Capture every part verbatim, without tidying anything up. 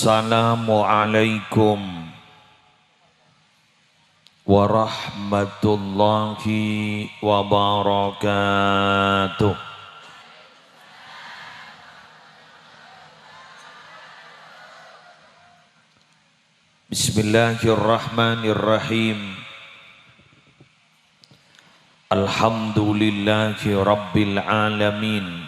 Assalamualaikum warahmatullahi wabarakatuh. Bismillahirrahmanirrahim. Alhamdulillahi rabbil alamin.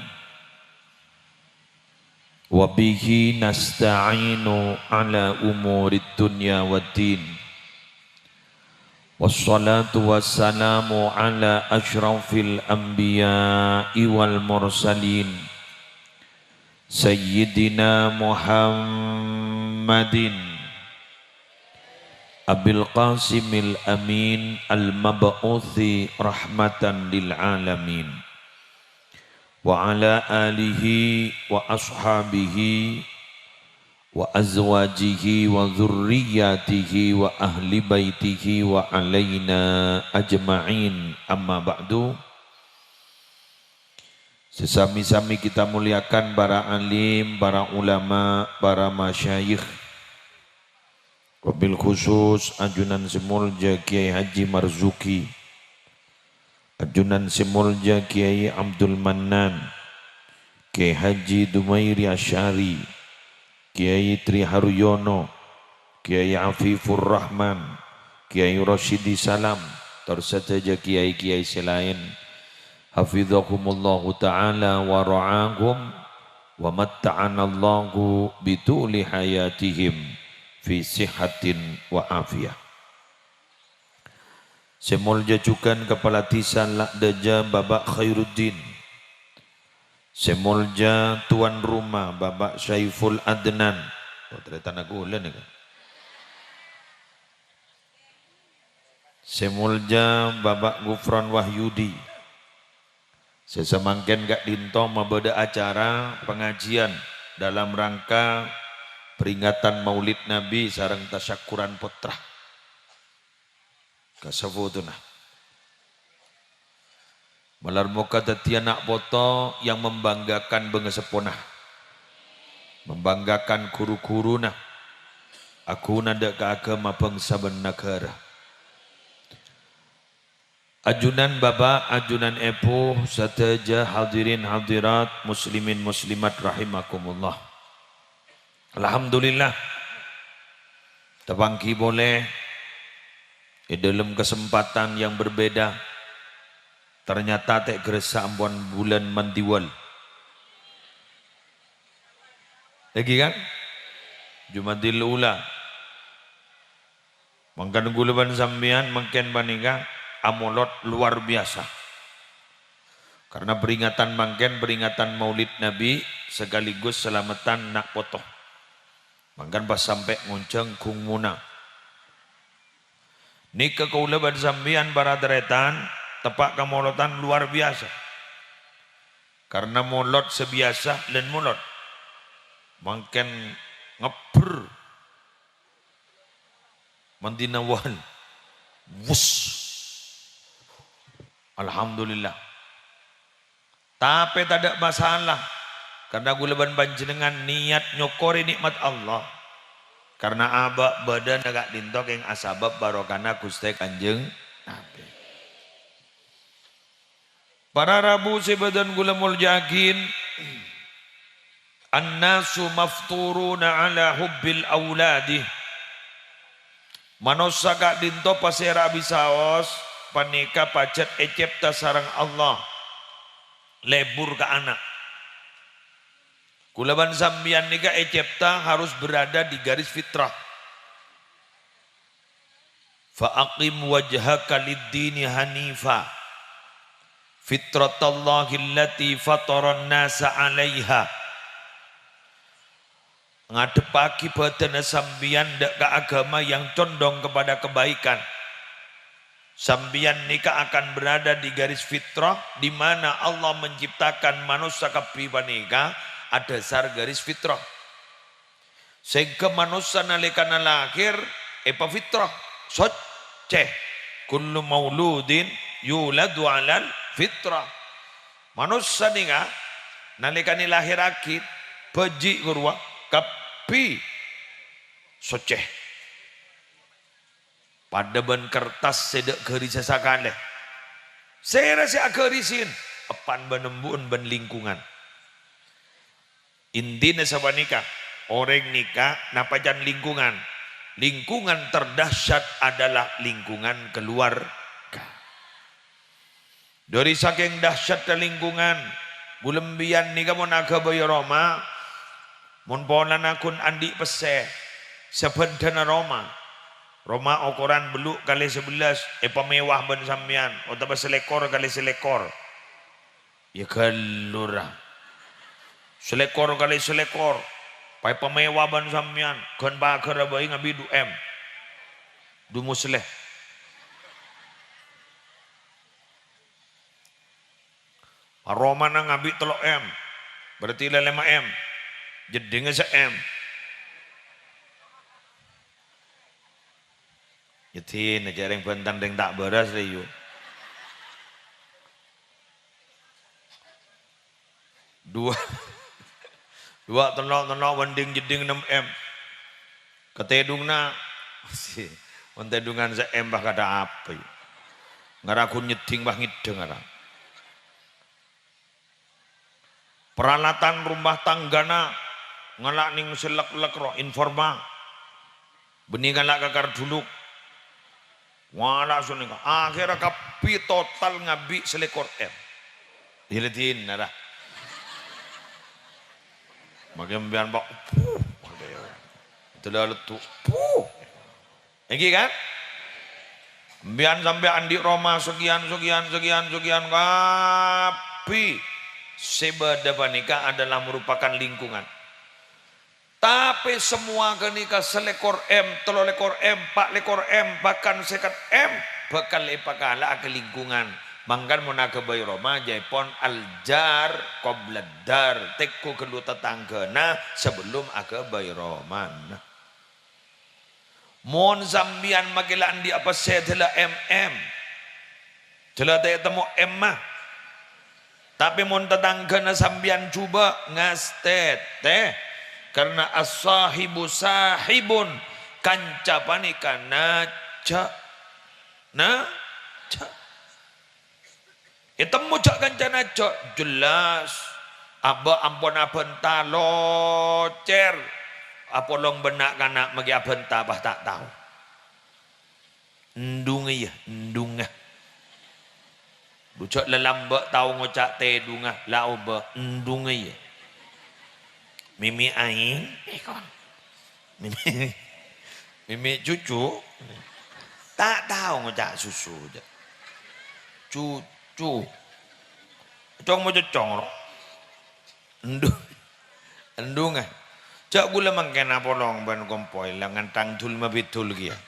Wa bihi nasta'inu ala umurid dunya waddin. Wassalatu wassalamu ala asyrafil anbiya'i wal mursalin, Sayyidina Muhammadin Abil Qasimil Amin al-mab'uthi rahmatan lil alamin, wa ala alihi wa ashabihi wa azwajihi wa dzurriyyatihi wa ahli baitihi wa alaina ajma'in, amma ba'du. Sè sami-sami kita muliakan para alim, para ulama, para masyayikh. Wabil khusus ajunan sè molja Kiai Haji Marzuki, ajunan sè molja Kiai Abdul Mannan, Kiai Haji Dumairi Asy'ari, Kiai Tri Haryono, Kiai Afifur Rahman, Kiai Rosyidi Salam, tor sadhâjâ kiai-kiai sè laèn. Hafizahumullahu ta'ala wa ra'ahum, wa matta'anallahu bituli hayatihim fi sihhatin wa afiyah. Sè molja jhughân Kapala Dhisa La'dâjâ Bapa' Khairuddin. Sè molja tuan rumah Bapa' Saiful Adnan. Oh, tarètan aku ulèn ya, Kak. Sè molja Bapa' Gufron Wahyudi. Sè samangkèn ka'dinto mabâdâ acara pengajian dalam rangka peringatan Maulid Nabi sareng tasyakkuran pottra. Ka saputuna. Malar moghâ dhâddhiyâ na' poto yang membanggakan bângaseppona, membanggakan ru-ghuruna, aghuna dâ' ka aghâma bhângsa bân naghârâ. Ajunan Bapa', ajunan Èbhu, sadhâjâ hadirin hadirat, muslimin muslimat rahimakumullah. Alhamdulillah, tapangghi polè è dâlem kasempadhân yang berbeda. Ternyata ta' ghârâssa ampon bulân Mandiwal. Lagi kan? Jumadil Ula. Mangkana kaulâ bân sampèyan mangkèn panèka amolod luar biasa. Karena peringatan mangkèn peringatan Maulid Nabi sekaligus salameddhân na' poto. Mangkana pas sampè' ngonjhâng ghung-mona. Nèka kaulâ bân sampèyan para tarètan teppa' kamolodhân luar biasa. Karena molod sè biyasa lân molod. Mangkèn ngebbher. Mandina wal. Wus. Alhamdulillah. Tapè tadâ' masalah, karna kaulâ bân panjhennengngan niyat nyokorè nè'mat Allah, karna abâ' bâdâna ka'dinto kèng asabâb barokana Ghustè Kanjeng Nabi. Para rabu sè bâdhân kaulâ molja'aghin, "An-nasu mafturuna 'ala hubbil auladi." Manossa ka'dinto pasèra bisaos panèka pajhât ècèpta sareng Allah, lebur ka ana'. Kaulâ bân sampèyan nèka ècèpta harus berada di garis fitrah. "Fa aqim wajhaka lid-dini hanifa, fitratallahi allati fataran nasa 'alaiha." Ngadhebbhâghi bhâdhânna sampèyan dâ' ka aghâma yang condong kepada kebaikan. Sampèyan nèka akan berada di garis fitrah, di mana Allah menciptakan manossa kabbhi panèka adhâsar garis fitrah. Sèngghâ manossa nalèkana lahir èpafitrah, soccè. "Kullu mauludin yuladu 'alal fitrah." Manossa nèka nalèkana lahèrraghi, bhâji' ghâruwa, kabbhi soccè. Padâ bân kertas sè dâ' ghârissa sakalè. Sèra sè aghârisin? Eppan bân embu'en bân lingkungan. Intina sapanèka, orèng nèka napajân lingkungan. Lingkungan terdahsyat adalah lingkungan keluarga. Dhâri sakèng dahsyatta lingkungan, ghulâ sampèyan nèka mon aghâbây roma, mon polana ghun andi' pèssè, sabhândhâna roma, roma okoran bellu' kalè sabellâs, èpamèwa bân sampèyan, otabâ salèkor kalè salèkor. Iyâ ghâllu, ra. Salèkor kalè salèkor, pas èpamèwa bân sampèyan, ghân paghârra bhâi ngabi' du M. Du musleh. Paromana ngabi' tello' M, berarti la lèma' M. Jeddhingnga sa-M. Jeddhing jhâ' rèng bhânten rèng ta' bârâs rè, yu. Dua, dua tello', tello' bhândhing jeddhing ennem M. Katèdhungnga, mon tèdhungan sa-M bâ kadâ' apa, yu? Ngara ghun nyeddhing bâ ngèddhing ngara. Peralatan rumah tanggana ngala' nèng sè lèk-lèk ro, informa. Bânnè ngala' ka karduluk. Wala sonèka. Akhèrra kabbhi total ngabi' salèkor M. Iyâ la dinna, ra. Makè sampèyan, Pak. Puh. Dâlâ lettu. Puh. Ènggi, kan? Sampèyan sampè' andi' roma sakèyan, sakèyan, sakèyan, sakèyan, kabbhi sè bâdâ panèka adalah merupakan lingkungan. Tapè samowa ghânèka salèkor M, tello lèkor M, pa' lèkor M, bahkan sèket M bhâkal èpakala'a ka lingkungan. Mangkana mon aghâbây roma, jhâ' èpon al-jar qoblad dar, tèngghu ghâllu tatangghâna sabellum aghâbây romana. Mon sampèyan makè la andi'â pèssè dâlâ M M, dâlâ ta' ètemmo M-a. Tapè mon tatangghâna sampèyan jhubâ', ngastètè. Karna as-sahibu sahibun, kanca panèka najjhâ'. Najjhâ'. Ètemmo jhâ' kancana jhâ', jelas. Abâ' ampon abhânta locèr. Apolong bân na'-kana' makè abhânta, bâ ta' tao. Endhungnga, iyâ, endhungnga. Bhujâ' lalambâ' tao ngoca' tèdhungnga, la obâ, endhungnga, iyâ. Mimi aèng, èkon. Mimi, mimi cucu. Ta' tao ngoca' susu, jhâ'. Cucu. Cong mo cocong, ro. Endhu-, endhungnga. Jhâ' ghulâ mangkèn apolong bân kompoy la ngantang dul mabidul kèya.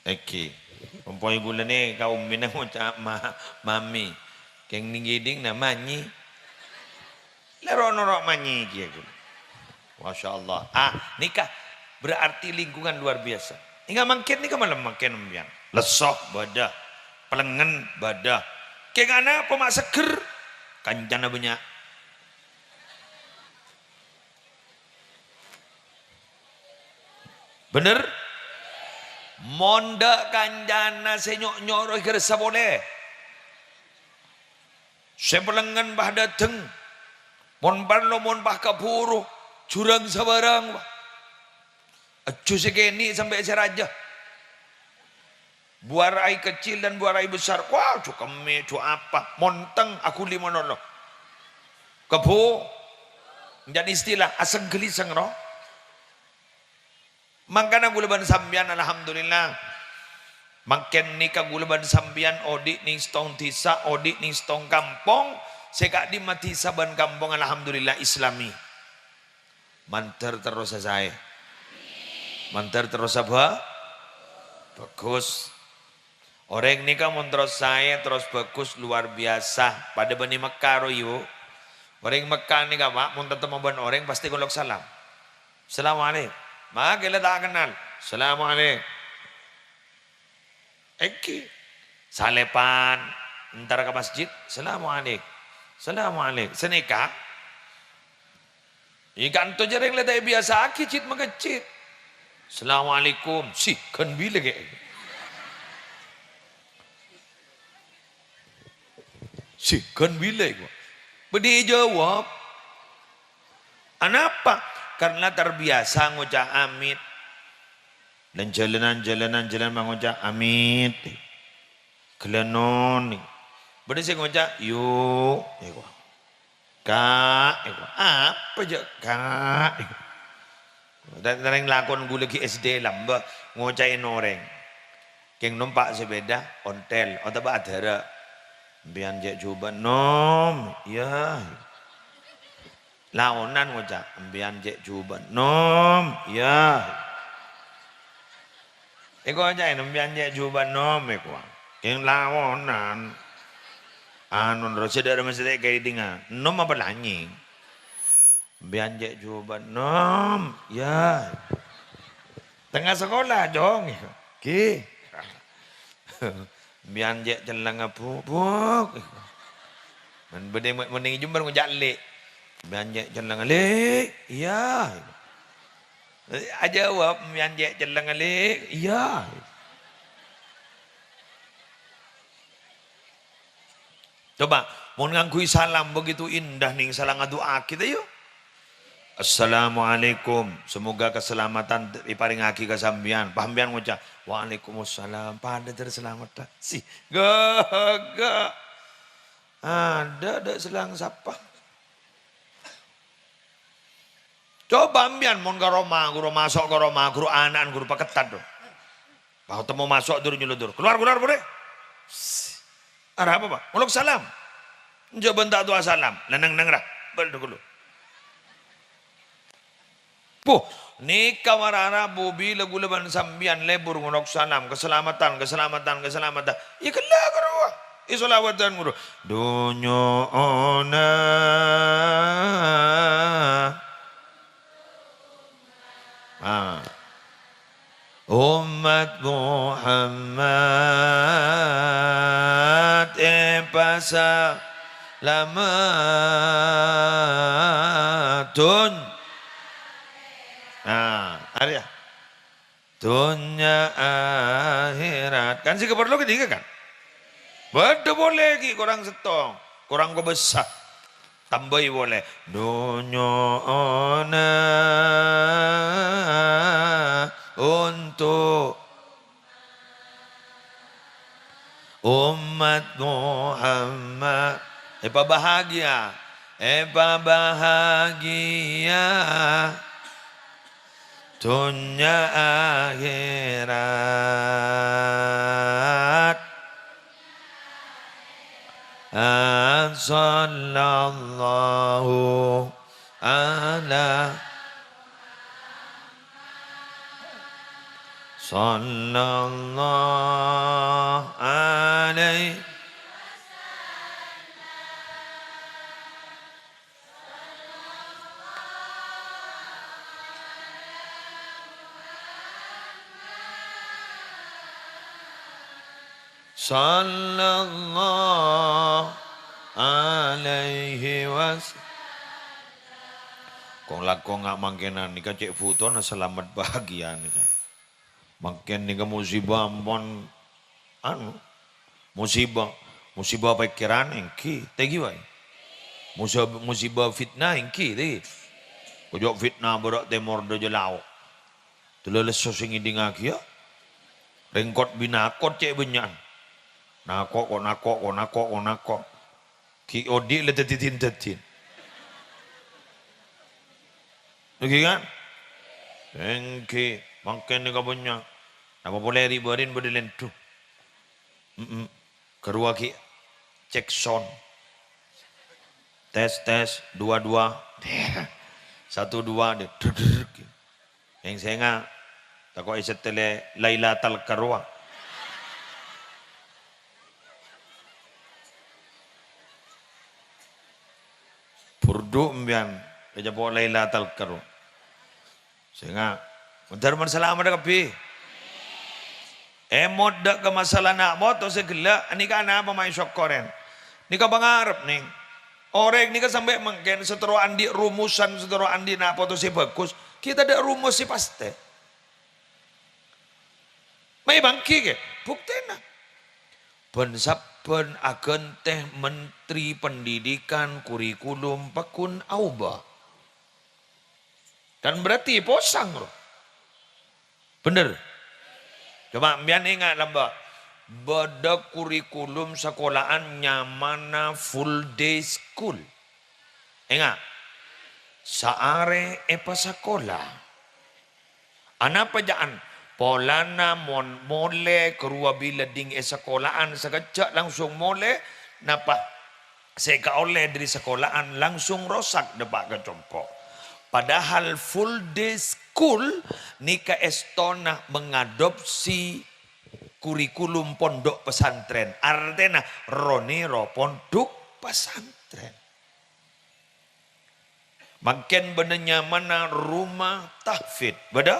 Èngghi. Kompoy ghulâ nè ka ummina ngoca' ma-, mami. Kèng nèng-ngèdingna manyi. Lèro noro' manyi kèya ghulâ. Masya Allah. Ah, nèka berarti lingkungan luar biasa. Èngghâ mangkèn nèka malem mangkèn sampèyan. Lesso bâdâ, pelengngen bâdâ. Kèng anapa ma' seggher? Kancana bânnya'. Bhender? Mon dâ' kancana sè nyo'-nyoro èghâressa polè. Sè pelengngen bâ dâteng. Mon parlo, mon pas kabhuru, jhurâng sabârâng, bâ. Ajjhu sè kènè' sampè' sè rajâ. Buah rai kecil dan buah rai besar. Wah, jhâ' kemmè, jhâ' apa. Montèng aghuli malolo. Kebbu. Menjadi istilah aseng-geliseng, ro. Mangkana ghulâ bân sampèyan, alhamdulillah. Mangkèn nèka ghulâ bân sampèyan odi' nèng sèttong dhisa, odi' nèng sèttong kampong. Sè ka'dimma dhisa bân kampong, alhamdulillah, Islami. Mandhâr terrosa saè. Mandhâr terrosa ba-, bagus. Orèng nèka mon terros saè, terros bagus, luar biasa. Padâ bân è Mekka, ro, yu. Orèng Mekka nèka, Pak, mon tatemmo bân orèng, pastè ngolok salam. "Assalamualaikum." Makè la ta' kennal. "Assalamualaikum." Èngghi. Salèpan, entar ka masjid. "Assalamualaikum." "Assalamualaikum." Sanèka, È ka'anto jârèng la ta' èbiyasa'aghi cit-makecit. "Assalamualaikum." Sèghân bilâ kè. Sèghân bilâ kè. Bâdâ èjâwâb. Anapa? Karena terbiasa ngoca' amit. Dan jalanan, jalanan, jalanan ngoca' amit. Ghellâ' non. Bâdâ sè ngoca', "Yu'," èko. "Ka'," èko. "Apa jâ' ka'?" Èko. Rèng-, rèng lakon ghulâ ghi' S D lambâ' ngoca'è orèng. Kèng nompa' sepèda, ontel, otabâ adârâ'. "Empèyan cè' jhubâ' nom, iyâ." Laonan ngoca', "Empèyan cè' jhubâ' nom, iyâ." Èko oca'è, "Empèyan cè' jhubâ' nom," èko. Kèng laonan. Anu, terros sè dâ' remma sè ta' èkaèdingngâ. Nom apa lanyèng? "Empèyan cè' jhubâ' nom, iyâ." Tengnga sakola, Cong. Ghi. "Empèyan cè' cellèngnga, Bu', Bu'." Mon bâdâ, mon nèng jembâr ngoca' Lè'. "Empèyan cè' cellèngnga, Lè'?" "Iyâ." Ajâwâb, "Empèyan cè' cellèngnga, Lè'?" "Iyâ." Coba, mon ngangghuy salam begitu indah nèng salam adu'aaghi, ta' iyâ? "Assalamualaikum, semoga keselamatan èparèngaghi ka sampèyan." Pas sampèyan ngoca', "Waalaikumsalam, padâ ter salamet, ta'?" Si, ghâghâ. Adâ', adâ' sè la sapa. Coba empèyan mon ka roma, ghuru maso' ka roma, ghuru ana'an, ghuru pakettan, do. Pas temmo maso', dur nyolodor. "Keluar, keluar, polè." Sss. "Arapa, Pa'?" "Ngolok salam." "Enjâ' bân ta' towa salam." "La neng-neng, ra. Bâl dâ' ghâllu." Puh, nèka wara-wara bu bilâ ghulâ bân sampèyan lebur ngolok salam, "Keselamatan, keselamatan, keselamatan." Iyâ ghellâ' ka rowa. Èsholawatan ghuru. Dunyo'ona. Ah. Ommat Muhammad èpasalameddhun. Nah, arèya. Dhunnya akhèrat. Kan sè èkaparlo ghânèka, kan? Bâdâ polè ghi' korang sèttong, korang kobâsa. Tambâi polè. Dunyo'ona onto' ommat Muhammad. Èpabahagia. Èpabahagia. Dhunnya akhèrat. Sallallahu ala, sallallahu alaihi. Sallallahu alaihi wasallam. Kong-langkongnga mangkènan nèka cè' bhutona salamet bahagia nèka. Mangkèn nèka musibah ampon, anu, musibah, musibah pèkkèran èngghi, ta' èngghi bhâi. Musa-, musibah fitnah èngghi, ta' èngghi. Ojhâ' fitnah bârâ' tèmor dâjâ lao'. Dâlâ lesso sè ngèdingngaghi, yâ. Rèngkot binakot cè' bânnya'an. Nako', ko' nako', ko' nako', ko' nako'. Ghi' odi' la dâddhi din-dâddhin. Èngghi, kan? Èngghi, mangkèn nèka bânnya'. Napa polè ri'-bâri'en bâdâ lèndhu? Mm-mm. Ghâruwa ghi' cek sound. Tes, tes, dua, dua. Satu, dua, dè-, drrrr. Èng sènga', tako' èsetèlè Lailatal Karowa. Burdu' empèyan ècapo' Lailatal Karowa. Sènga', mandhâr mon salamet kabbhi. Èmot dâ' ka masalah na' moto sè ghellâ', nèka anapa ma' èsokkorè? Nèka pangarep, nèng. Orèng nèka sampè' mangkèn sè terro andi' rumusan, sè terro andi' na' poto sè bhâghus, ghi' tadâ' rumus sè pastè. Mè' bânggi, ghi, buktèna. Bân-sabbân aghântè Menteri Pendidikan, Kurikulum, pagghun aobâ. Kan berarti posang, ro. Bhender? Coba, empèyan enga' lambâ'. Bâdâ kurikulum sakola'an nyamana full day school. Enga'? Saarè èpasakola. Anapa jâ'ân? Polana mon molè ghâruwa bilâ dhing è sakola'an sakejjhâ' langsung molè, napa sè èkaollè dhâri sakola'an langsung rosak dâpa' ka compo'. Padahal full day school nèka èstona mengadopsi kurikulum pondok pesantren. Artèna ro-nèro pondok pesantren. Mangkèn bâdâ nyamana rumah tahfidz. Bâdâ?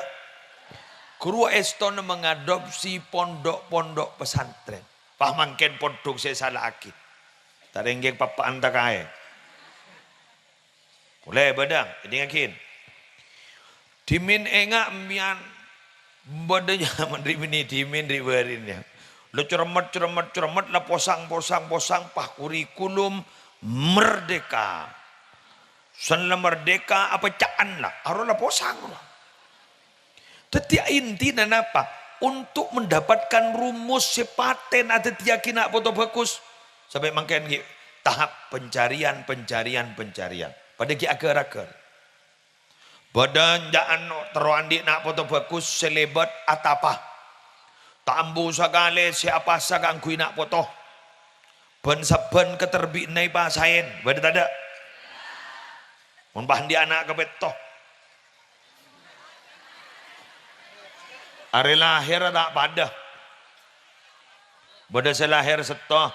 Ghâruwa èstona mengadopsi pondok-pondok pesantren. Pas mangkèn pondok sè èsala'aghi. Tarènggèng pappa'an takaè. Polè bâdâ, èdingngaghin. Dhimèn enga' empèyan bâdâ nyamana rè' binè' dhimèn rè' bârinna. La cèremmet, cèremmet, cèremmet, la posang, posang, posang, pas kurikulum merdeka. Sella merdeka apa ca'an la, aro la posang la. Dhâddhi intina napa? Untuk mendapatkan rumus sè patèn adhâddhiyâghi na' poto bhâghus. Sampè' mangkèn ghi' tahap pencarian, pencarian, pencarian. Padâ ghi' aghâr-aghâr. Bâdâ jâ'ân terro andi' na' poto bhâghus sè lèbât atapa. Ta' ambu sakalè sè apasa kaangghuy na' poto. Bân-sabbân katerbi'na èpasaèn. Bâdâ tadâ'? Mon pas andi' ana' kapètto. Arè lahèr ta' padâ. Bâdâ sè lahèr Sètto,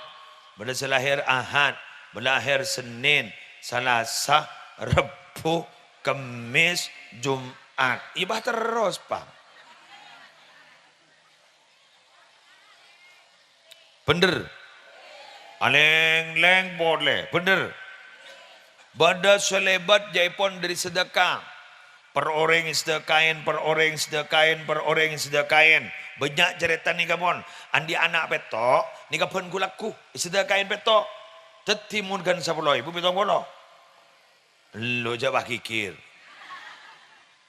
bâdâ sè lahèr Ahad, bâdâ lahèr Sennèn, Salasa, Rebbhu, Kemmès, Jum'at. Iyâ, pas terros, Pa'. Bhender. Alèng-lèng polè. Bhender. Bâdâ sè lèbât jâèpon dhâri sedekah. Per orèng sedekaèn, per orèng sedekaèn, per orèng sedekaèn. Bânnya' carèta nèka, pon. Andi' ana' pètto', nèka bân ghu-lagghu, èsedekaèn pètto'. Dhâddhi mon ghân sapolo èbu, pèttong polo. Lo, jhâ' pas ghighir.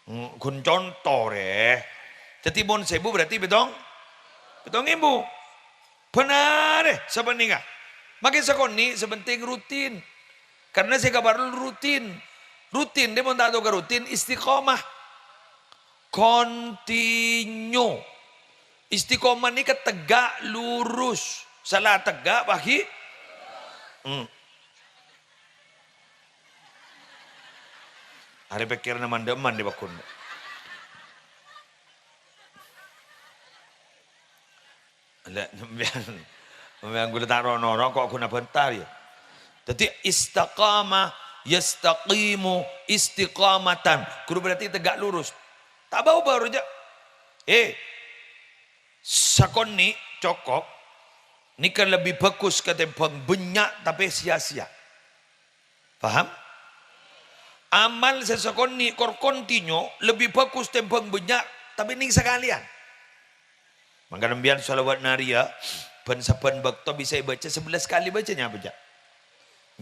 Mm, ghun conto, rè. Dhâddhi mon sèbu berarti pèttong, pèttong èbu. Bân arè sapanèka. Makè sakonè' sè penting rutin. Karena sè èkaparlo rutin. Rutin, dhâ' mon ta' tao ka rutin, istiqomah. Continue. Istiqomah nèka tegak lurus. Sala tegak, pas ghi-, hmm. Arè pèkkèranna mandhâ' emman è bâkkona. Lha, sampèyan, sampèyan ghulâ ta' ro'-noro' kok ghun abhânta, yâ. Dhâddhi, istaqama, yastaqimu, istiqamatan. Ghuru berarti tegak lurus. Ta' bâ-obâ, ro, jhâ'. Eh, sakonè' cokop, nèka lebbi bhâghus katèmbhâng bânnya' tapè sia-sia. Paham? Amal sè sakonè' kor kontinyo lebbi bhâghus tèmbhâng bânnya', tapè nèng sakalèyan. Mangkana sampèyan shalawat nariyah, bân-sabbhân bâkto bisa èbâca sabellâs kalè bâcana, apa, jhâ'?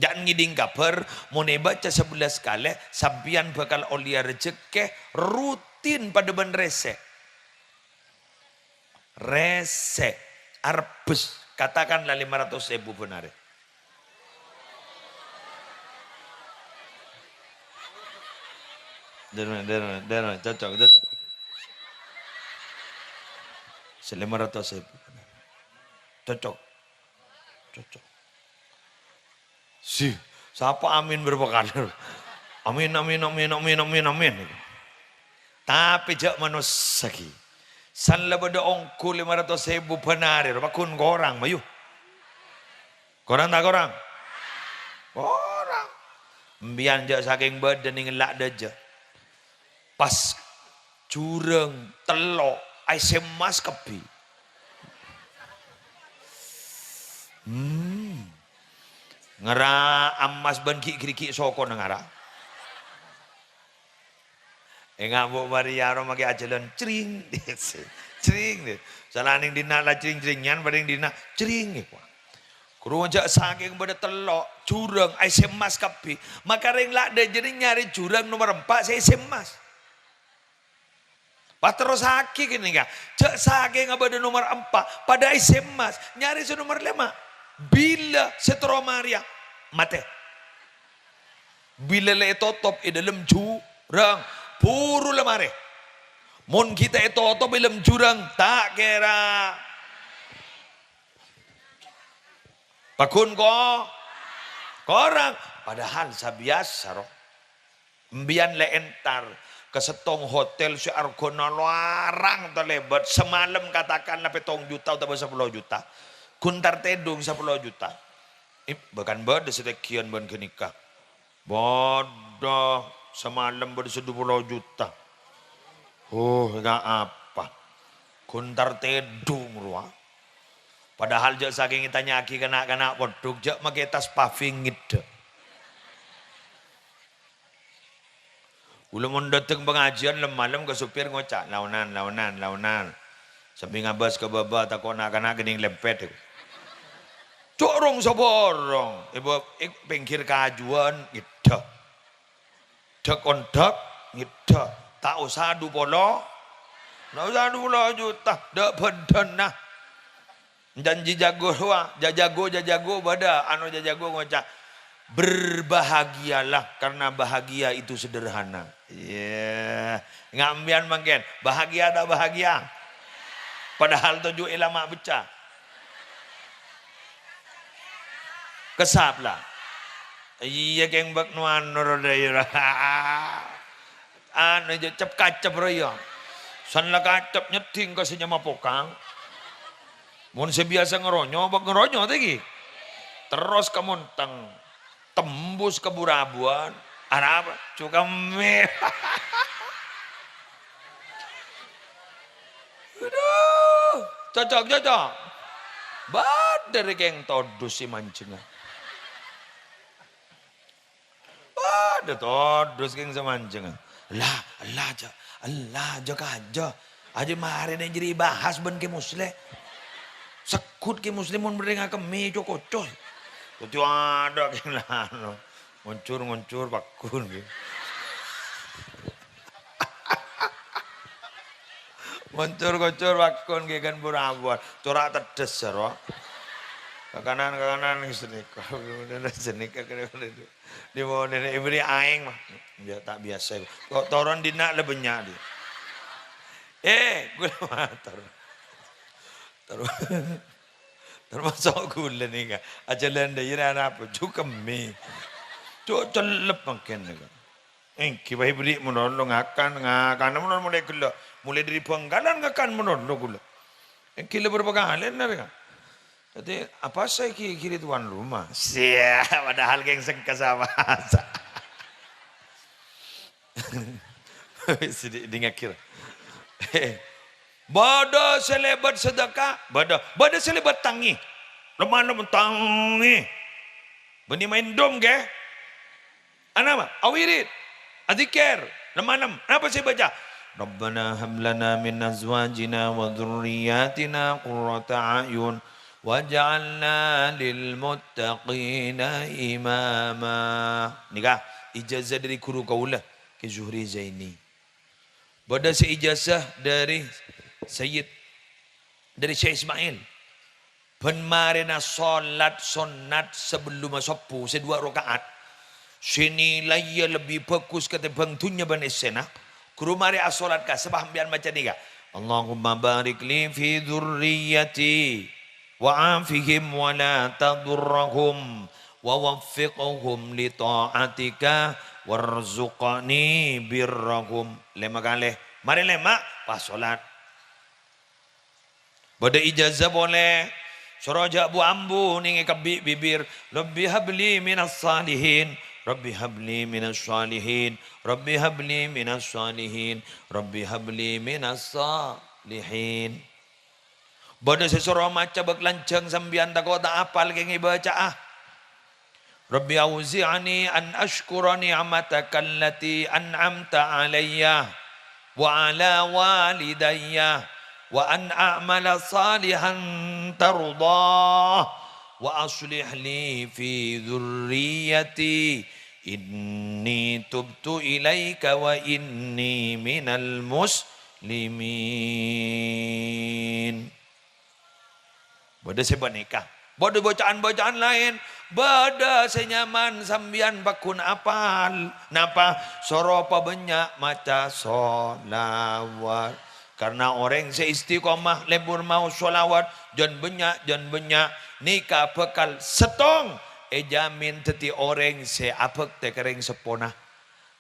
Jhâ' ngèdhing kabhâr, mon èbâca sabellâs kalè, sampèyan bhâkal ollèya rejhekkè rutin padâ bân rèsè'. Rèsè', arbès, katakanlah lima ratus ribu bân arè. Dârma, dârma, dârma, cocok, cocok. Sè lima ratus ribu. Cocok. Cocok. Si, sapa amin berapa kali? Amin, amin, amin, amin, amin, amin. Tapè jhâ' manossa ghi. San la bâdâ ongghu lima ratus èbu bân arè, ro, pagghun korang, mayu. Korang ta' korang? Korang. Sampèyan jhâ' sakèng bâdâ nèng ella' dâjâ. Pas jurâng tello', aèssè emmas kabbhi. Hmm. Ngara ammas bân ghi'-, ghi'-, ghi' sokona ngara. Enga' Bu Maria ro make ajhâlân, cring. Cring. Sala neng dinna' la cring-cringan, paring dinna' cring. Ghuru jhâ' sakèng bâdâ tello', jurâng, aèssè emmas kabbhi. Maka rèng la dâjâna nyarè jurâng nomer empa' sè aèssè emmas. Paterrossaghi ghânèka, jhâ' sakènga bâdâ nomer empa', padâ aèssè emmas, nyarè sè nomer lèma'. Bilâ sè terro marèya matè. Bilâ la ètotop è dâlem jurâng, buru la marè. Mon ghi' ta' ètotop è dâlem jurâng, ta' kèra. Pagghun ko-, korang. Padahal sabiyasa, ro. Embiyan la entar ka sèttong hotel sè arghâna larang talèbât, samalem katakanlah pèttong juta otabâ sapolo juta. Ghun entar tèdung sapolo juta. Ih, bahkan bâdâ sè tègghiyân bân ghânèka. Bâdâ, samalem bâdâ sè dupolo juta. Oh, enga' apa? Ghun entar tèdung rowa. Padahal jhâ' sakèng ètanya'aghi ka na'-kana' pondhuk, jhâ' makè tas paving ngèddhâ. Kaulâ mon dâteng pangajiân lem-malem ka sopir ngoca', "Laonan, laonan, laonan." Sambi ngabâs ka bâbâ, tako' na'-kana' kennèng lèmpèt. Cok rong saporong, è bâ-, è pèngghir kajuwân ngèddhâ. Dhâk-ondhâk ngèddhâ. Ta' osa dupolo, ta' osa dupolo juta, dâ' bhândhânna. Janji jago rowa, jajago, jajago bâdâ, anu jajago ngoca', "Berbahagialah, karena bahagia itu sederhana." Iyâ, ngambiyan mangkèn, bahagia ta' bahagia? Padahal toju' è lama' becca. Kesap la. Iyâ, kèng bâk nu anu roda iyâ. Anu jâ' cep-kacep rowa iyâ. San la kacep nyeddhing ka sè nyama pokang. Mon sè biyasa ngeronyo, bâk ngeronyo tèghi. Terros ka Monteng. Tembus ka Bu Rabuan. Arapa? Cukemmè. Aduh. Cocok, cocok. Bâdâ rè kèng todus sè manjhengnga. Padâ todus kèng samanjheng. Ella, ella, jâ', ella, jâ' kajâ. Ajâ marè nè' jârèya bahas bân Kè Musleh. Segghut Kè Musleh mon bâdâ ngakemmè co-koco. Dhâddhi adâ' kèng lano. Ngoncor-ngoncor pagghun kèng. Ngoncor-ngoncor pagghun kèng kan pura-pura. Cora' teddhâs, sèro. Ka kanan, ka kanan, sanèka. Sanèka, sanèka. Di bawah nenek ibri aeng, mah. Ya, ta' biyasa. Kok toron dinna' la bânnya', di. Eh, ghulâ mator. Ter-, termasok ghulâ nèka. Ajhâlân dâ' iyâ arapa? Jukemmè. Cok cellep mangkèn nèka. Èngghi, Pak Ibri, malolo ngakan, ngakan, malolo mulai ghellâ'. Mulai dâri Bhângkalan ngakan malolo ghulâ. Èngghi, la bârâmpa kalèna rèya. Dhâddhi, apa saya ki-, kiri tuan rumah? Sia, padahal kèng sengka sama. Sèdhi-, dingaghi. Bâdâ sè lèbât sadâka, bâdâ. Bâdâ sè lèbât tangè. Lem-malem tangè. Bânnè maèn dom, ghi. Anapa? Awirid, adzikir, lem-malem. Napa sè èbâca? "Rabbana hab lana min azwajina wa dzurriyyatina qurrata a'yun waj'alna lil muttaqina imama." Nèka ijazah dâri ghuru kaulâ, Kè Zuhri Zaini. Bâdâ sè ijazah dâri Sayyid, dâri Syekh Ismail. Bân marèna solat sonnat sabellumma sobbhu sè duwâ' raka'at, sè nilaiyâ lebbi bhâghus katèmbhâng dhunnya bân èssèna, ghuru marè asolat ka, sapa sampèyan maca nèka, "Allahumma barik li fi dzurriyyati, wa afihim wa la tadurrahum, wa waffiqhum li ta'atika, warzuqni birrahum." Lèma' kalè. Marè lèma', pas solat. Bâdâ ijazah polè. Soro jâ' bu-ambu nèng èkabbhi' bibir. "Rabbi habli minas shalihin. Rabbi habli minas shalihin. Rabbi habli minas shalihin. Rabbi habli minas shalihin." Bâdâ sè soro maca bâk lanjhâng sampèyan tako' ta' apal kèng èbâca'a. رب أوزعني أن أشكر نعمتك التي أنعمت علي وعلى والدي وأن أعمل صالحا ترضاه وأصلح لي في ذريتي إني تبت إليك وإني من المسلمين. Bâdâ sè panèka. Bâdâ bâcaan-bâcaan laèn. Bâdâ sè nyaman sampèyan pagghun apal. Napa? Soro pabânnya' maca sholawat. Karna orèng sè istiqomah lebur maos sholawat, jân bânnya', jân bânnya', nèka bhâkal sèttong èjamin dhâddhi orèng sè abhâktè ka rèng seppona.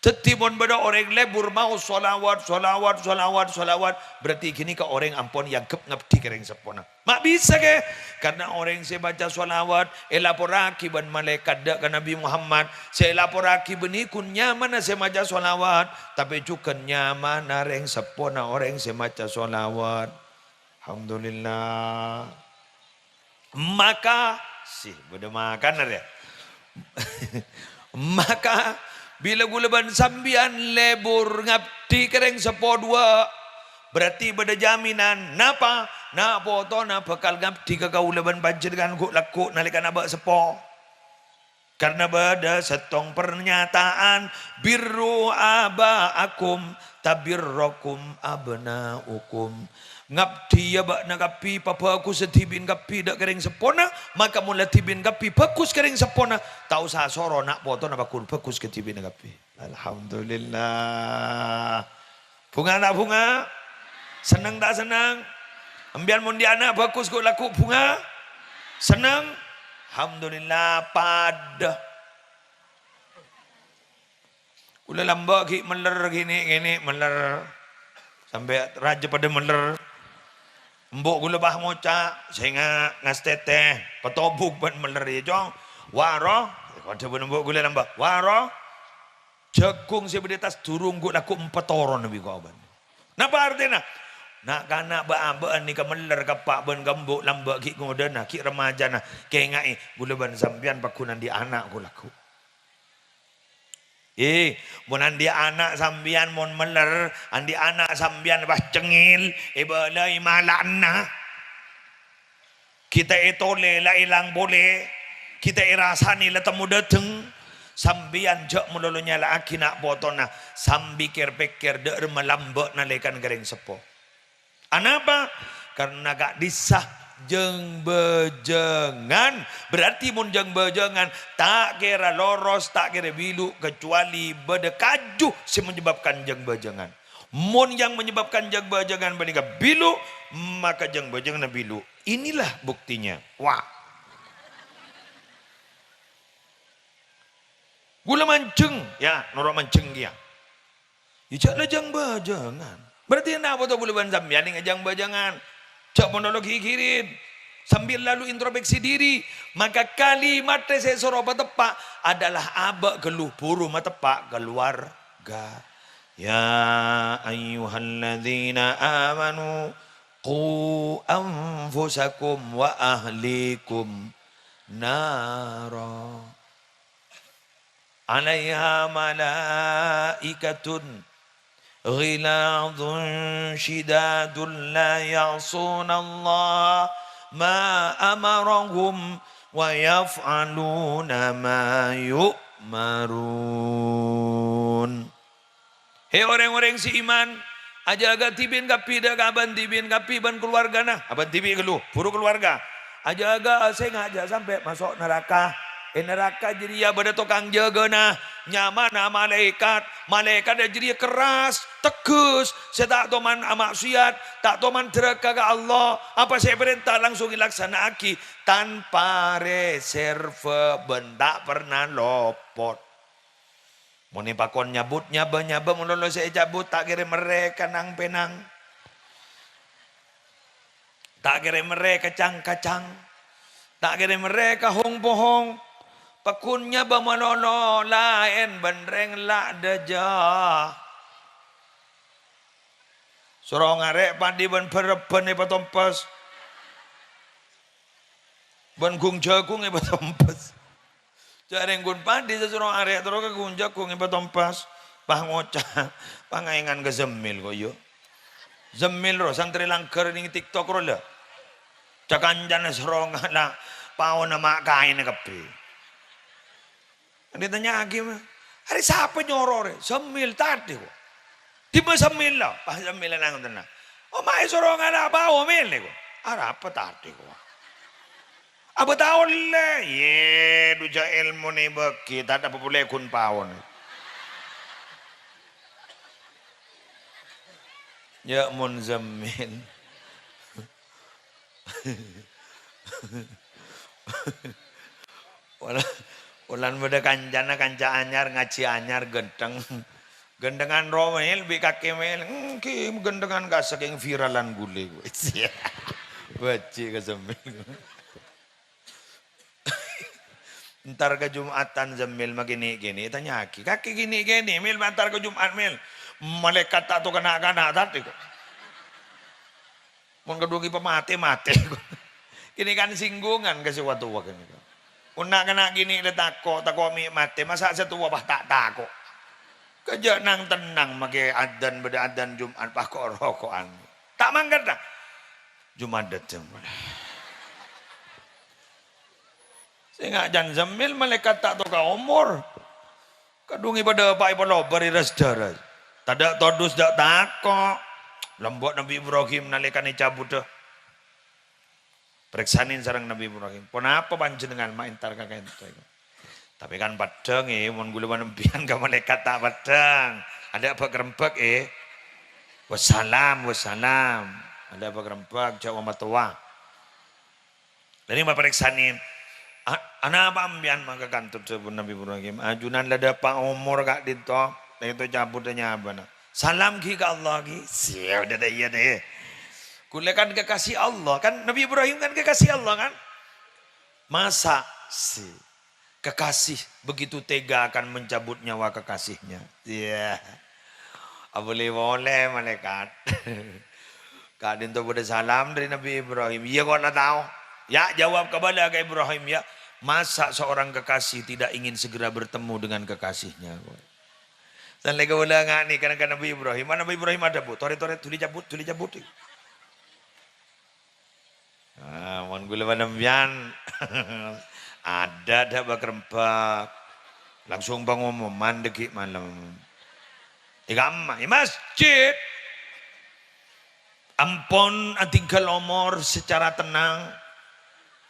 Dhâddhi, mon bâdâ orèng lebur maos sholawat, sholawat, sholawat, sholawat, berarti ghânèka orèng ampon èangghep ngabdi ka rèng seppona. Ma' bisa, kè? Karna orèng sè maca sholawat èlaporraghi bân malaèkat dâ' ka Nabbhi Muhammad, sè èlaporraghi bânnè ghun nyamana sè maca sholawat, tapè jhughân nyamana rèng seppona orèng sè maca sholawat. Alhamdulillah. Maka, sih, bâdâ makan arèya. Maka, bilâ ghulâ bân sampèyan lebur ngabdi ka rèng seppo duwâ', berarti bâdâ jaminan. Napa? Na' potona bhâkal ngabdi ka kaulâ bân panjhennengngan ghu'-lagghu' nalèkana bâ' seppo. Karna bâdâ sèttong parnyataan, "Birru aba'akum tabirrukum abna'ukum." Ngabdiyâ bâ'na kabbhi, pabhâghus dhibi'na kabbhi dâ' ka rèng seppona, maka mon la dhibi'na kabbhi bhâghus ka rèng seppona, ta' osa soro na' potona pagghun bhâghus ka dhibi'na kabbhi. Alhamdulillah. Bhunga ta' bhunga? Senneng ta' senneng? Empèyan mon dhi' ana' bhâghus ghu'-lagghu' bhunga? Senneng? Alhamdulillah, padâ. Ghulâ lambâ' ghi' mèller, ghi' nè'-kènè' mèller. Sampè' rajâ padâ mèller. Embu' ghulâ pas ngoca', sènga' ngastètè, patobuk bân mèller, yâ, Cong. Waro, padâ bân embu' ghulâ lambâ'. Waro, jhâghung sè bâdâ è attas durung ghu'-lagghu' empa' toron bi' kobân. Napa artèna? Na'-kana' bâ'-abâ'ân nèka mèller ka eppa' bân ka embu' lambâ' ghi' ngodâna, ghi' remmajana. Kènga'è, ghulâ bân sampèyan pagghun andi' ana' ghu'-lagghu'. Eh, mon andi' ana' sampèyan mon mèller, andi' ana' sampèyan pas cengngel, èbâlâi mala'na. Ghi' ta' ètolè la èlang polè, ghi' ta' èrasanè la temmo dâteng. Sampèyan jhâ' malolo nyala'aghi na' potona, sambi kèr-pèkkèr dâ' remma lambâ' nalèkana ka rèng seppo. Anapa? Karna ka'dhissa' jâng-bâjângan. Berarti mon jâng-bâjângan ta' kèra loros, ta' kèra bilu', kecuali bâdâ kaju sè menyebabkan jâng-bâjângan. Mon yang menyebabkan jâng-bâjângan panèka bilu', maka jâng-bâjânganna bilu'. Inilah buktinya. Wah. Ghulâ manjheng, yâ, noro' manjheng kèya. Yâ, jhâ' la jâng-bâjângan. Berarti napa to ghulâ bân sampèyan nèng jâng-bâjângan? Jhâ' malolo ghigirin. Sambil lalu introspeksi diri. Maka kalimatta sè èsoro pateppa' adalah abâ' ghâllu buru mateppa' kaluarga. Ya ayyuhalladzina amanu qu anfusakum wa ahlikum nara. Alaiha malaikatun ghilazun syidadun la ya'sunallaha ma amarahum wa yaf'aluna ma yu'marun. He, orèng-orèng sè iman, ajâgâ dhibi'na kabbhi dâ' ka abâ' dhibi'na kabbhi bân kaluwargana. Abâ' dhibi' ghâllu, buru kaluwarga. Ajâgâ sènga' jhâ' sampè' maso' naraka. È naraka jârèya bâdâ tokang jâgâna, nyamana malaèkat. Malaèkat jârèya kerras, tegghes, sè ta' toman amaksiyat, ta' toman dhârâka ka Allah. Apa sè èparènta langsung èlaksana'aghi tanpa reserve bân ta' pernah lopot. Mon èpakon nyabut nyabâ-nyabâ, malolo sè ècabut, ta' kèra merrè ka nang-pènang. Ta' kèra merrè ka cang-kacang. Ta' kèra merrè ka hong-pohong. Pagghun nyabâ malolo laèn bân rèng la' dâjâ. Soro ngarè' padhi bân bhârebbhân èpatompes. Bân gung-jhâgung èpatompes. Jhâ' rèng ghun paḍi sè soro arè' terro ka ghun jhâghung èpatompas. Pas ngoca', pangaèngan ka Zemmil ko', iyâ. Zemmil ro, santrè langghâr nèng TikTok ro, la. Ca-kancana soro ngala' paona ma' kaènna kabbhi. Ètanya'aghi, ma, "Arè sapa nyoro rè?" "Zemmil, taḍâ' ko'." "Ḍimma Zemmil, la?" Pas Zemmil nang tenna'. "Oh, ma' èsoro ngala' pao, Mil, ko'." "Arapa taḍâ' ko'?" "Abâ' ta' ollè." "Yè, ḍujâ èlmona èbâghi, taḍâ' apa polè ghun paona." Yâ mon Zemmil. Pola-, polana bâḍâ kancana, kanca anyar, ngajhi anyar, ghântheng. Ghânthengan ro, Mil, bi' kakè, Mil. Èngghi, ghânthengan ka sakèng viralan ghulâ, kowe. Bâji' ka Zemmil. Entar ka Jum'atan Zemmil ma' kènè'-kènè', ètanya'aghi. "Kakè kènè'-kènè', Mil, ma' entar ka Jum'at, Mil. Malaèkat ta' tao kana'-kana' taḍâ' ko'." Mon kaḍuwâ ghi' pamatè, matè. Kènè' kan singgungan ka sè wa-towa kènè' kan. Mon na'-kana' kènè' la tako', tako' mè' matè, masa' sè towa pas ta' tako'. Kajhâ' nang-tennang makè adzan, bâḍâ adzan Jum'at pas ko'-roko'an. Ta' mangkat, ta'? Jum'at ḍâteng. Sènga' can Zemmil malaèkat ta' tao ka omor. Kaḍung èpaḍâpa'è palobâr è ras-dârâs. Taḍâ' toḍus, ḍâ' tako'. Lambâ' Nabbhi Ibrahim nalèkana ècabhuddhâ. Parèksanè sareng Nabbhi Ibrahim, "Ponapa panjhennengngan ma' entar ka ka'ḍinto?" Tapè kan paḍḍhâng, è, mon ghulâ bân empèyan ka malaèkat ta' paḍḍhâng. Aḍâ' bâk-rembâk, è. "Wassalam, wassalam." Aḍâ' bâk-rembâk, jhâ' wa-matowa. Dhâddhi maparèksanè, "A-, anapa empèyan ma' ka kanto?" Dhâbuna Nabbhi Ibrahim, "Ajunan la ḍâpa' omor ka'ḍinto, ka'ḍinto cabhuddhâ nyabâna. Salam ghi ka Allah ghi." "Siap, ḍâ', iyâ, ḍâ'." "Ghulâ kan kekasih Allah, kan Nabbhi Ibrahim kan kekasih Allah, kan?" Masa sih kekasih begitu tega akan mencabut nyawa kekasihnya? Iyâ. Apolè polè malaèkat. Ka'ḍinto bâḍâ salam ḍâri Nabbhi Ibrahim. "Iyâ, ko' la tao." "Yâ, jawab kabâlâ ka Ibrahim, yâ. Masa seorang kekasih tidak ingin segera bertemu dengan kekasihnya?" Sampè' kabâlâ ngani ka Nabbhi Ibrahim. Nabbhi Ibrahim aḍhâbu, "Torè, torè, dhuli cabut, dhuli cabut." Ah, mon ghulâ bân empèyan, aḍâ, ḍâ' bâk-rembâk. Langsung pangomoman ḍâgghi' malem. È kamma, è masjid. Ampon atinggal omor secara tenang.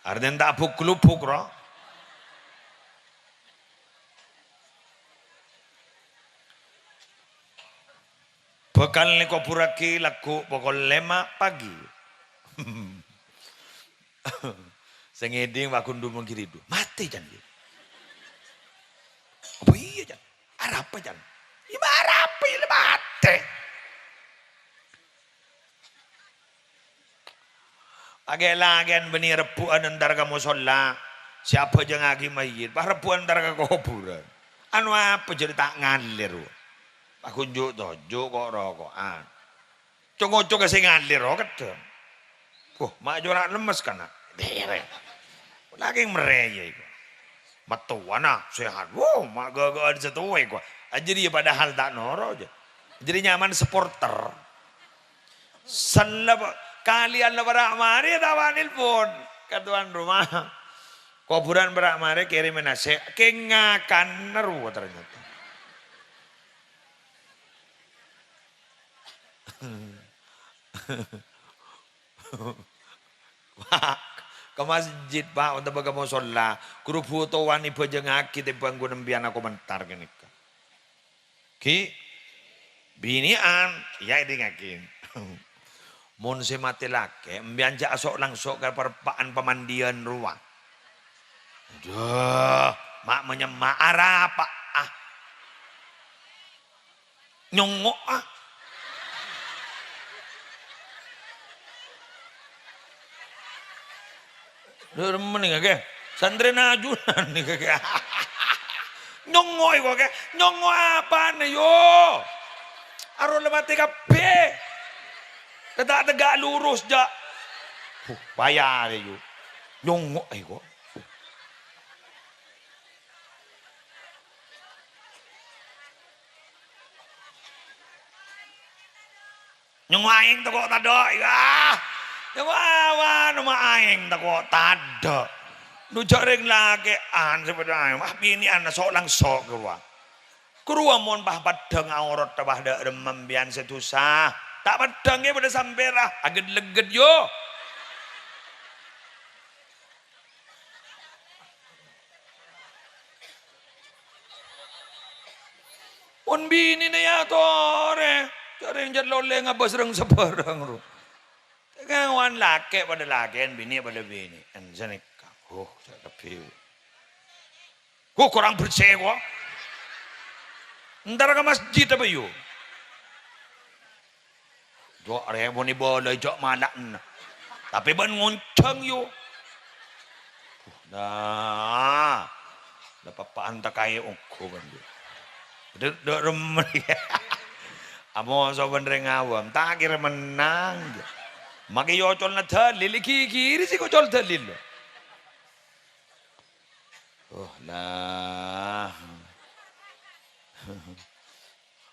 Artèna ta' abuk-lubuk, ro. Bhâkal èkobhurraghi lagghu' pokol lèma' pagi. Sè ngèḍing Pak Gundu mangkiridu. Matè, can, iyâ. Apa iyâ, can? Arapa, can? Iyâ, arapa, iyâ, matè. Pakè-lakèyan bânnè rebbhu'ân entar ka mosolla, sè abhâjângaghi mayyit, pas rebbhu'ân entar ka kobhurân. Anu apa jârèya ta' ngalèr, wah. Paghunju' toju' ko'-roko'an. Co-ngoco ka sè ngalèr, oh, keddhâ. Wah, ma' jhâ' lemmes kana'. Lakèng merrè, iyâ, iku. Mattowana, sehat. Wow, ma' ghâghâ'ân sè towa, iku. Jârèya padahal ta' noro', jâ. Jârèya nyaman supporter. Sella, kalèyan la para' marè, ta' wani nelpon ka tuan rumah. Kobhurân para' marè kèrèmè nasè', kèng ngakanna rowa ternyata. Pak, ka masjid, Pak, otabâ ka mosolla. Ghuru bhuto wani bhâjângaghi tèmbhâng ghun empèyan akomentar ghânèka. Ghi, binè'an, iyâ, èdingngaghi. Mon sè matè lakè', empèyan jhâ' aso'-langso' ka parpa'an pamandiyan rowa. Aduh, ma' manyemma' arapa, ah. Nyongngo'a. Dâ' remmen nèka, Kè. Santrèna ajunan nèka, Kè. Nyongngo'è kok, Kè. Nyongngo' apana, yo? Aro la matè kabbhi. Tè ta' tegga' lurus, jâ'. Huh, bayarè, yo. Nyongngo'è kok. Nyongngo' aèng tako' tadâ', iyâ. Nyongngo' awan, ma' aèng tako' tadâ'. Dhu jâ' rèng lakè'an sè padâ aèng, wah, binè'an so'-langso' ghâruwa. Ghâruwa mon pas paddhâng aorotta, pas dâ' remma empèyan sè dhusa. Ta' paddhâng ghi' padâ sampèra, aghet-legget, yo. Mon binèna èyatorè, jârèng jât lolè ngabâs rèng sabârâng, ro. Ngawan lakè' padâ lakè'an, binè' padâ binè'an, sanèka. Oh, jâ' kabbhi. Ko kurang bersè, ko. Entar ka masjid apa, yo? Jâ' rè, mon èbâlâi jâ' mala'na. Tapè bân ngonjhâng, yo. Nah, la pappa'an ta' kaè ongghu, bân, yo. Dâ', dâ' remma. Amoso bân rèng awam, ta' kèra mennang. Makè yo ocolna dalil, ghi-ghiri sè kocol dalil. Oh, la.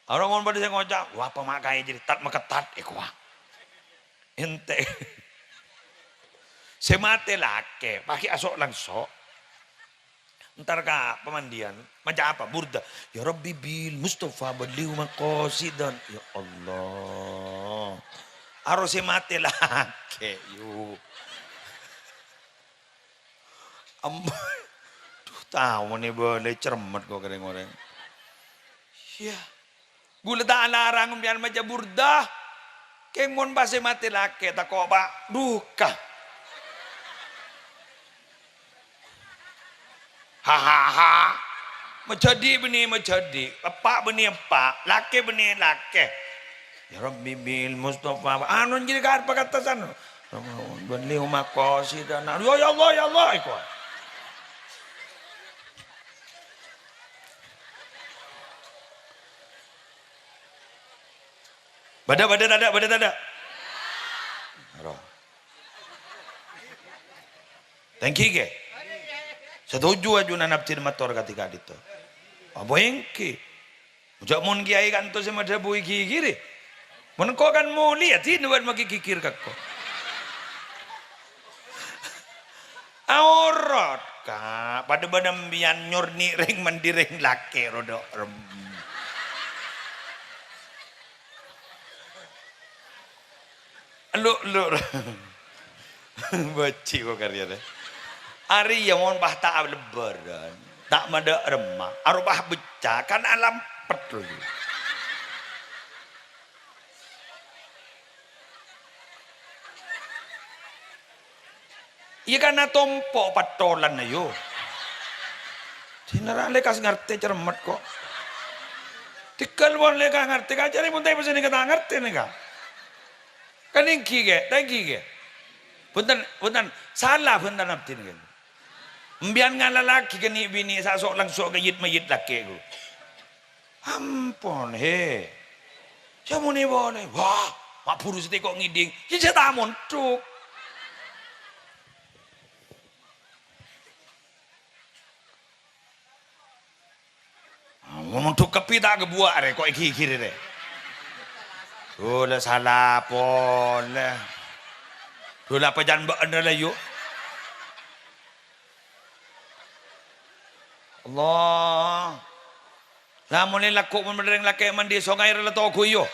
Orèng mon padâ sè ngoca', "Wah, apa ma' kaè jârèya tat-makettat, èkowa." Èntè'. Sè matè lakè', paghi' aso'-langso'. Entar ka pamandiyan, maca apa? Burda. "Ya Rabbi bil Mustafa ballighu maqasidana." Ya Allah. Aro sè matè lakè', yu. Em-, duh, tao mon èbâlâi cermet ko' ka rèng-orèng. Iyâ. Ghulâ ta' alarang empèyan maca burda. Kèng mon pas sè matè lakè', tako' pa' duka. Hahaha. Majhâdi' bânnè majhâdi', eppa' bânnè eppa', lakè bânnè lakè. Ya Rabbi bil Mustafa, anu jârèya ka arep pakattasan. Bânnè maqasidana. Ya, ya Allah, ya Allah, iku. Bâdâ, bâdâ tadâ', bâdâ tadâ'? Ro. Tèngghi, ghi? Satoju ajunan abdhina mator ka dhika' dhito. Apa èngghi? Jâ' mon kèyaè kantos sè madhâbuwi ghi-ghiri. Mon engko' kan molè, yâ, dinah bân maghi ghighir ka engko'. Aorot, Ka'. Padâ bân empèyan nyorni' rèng mandi rèng lakè' rodok rem. Elu'-elu'. Bâji' ko' karè rè. Arèya mon pas ta' lebbârân, ta' madâ' remma, aropa becca, kan alampet, ro. Iyâ, kan atompo' pattolan, ayo. Dinah ra lekkas ngartè cermet, ko'. Tèghâl mon lekkas ngartè, kajârè mon ta' èpèssènè ka ta' ngartè, nèka. Kan èngghi, ghi? Ta' èngghi, ghi? Bhunten, bhunten. Sala bhunten abdhina, ghi. Empèyan ngalalaghi ka nè'-binè' sè so'-langso' ka yit-mayyit lakè', ko'. Ampon, he. Yâ mon èpolè. Wah, ma' buru sè tèko' ngèdhing. Yâ, jhâ' ta' mondhuk. Mon mondhuk kabbhi ta' ghâbuwâ' rè, ko' èghighiri rè. Dhu la sala polè. Dhu la pajân bâ'na la, yu. Allah. La, mon è lagghu' mon bâdâ rèng lakè' mandi è songay rè la toguy, yo.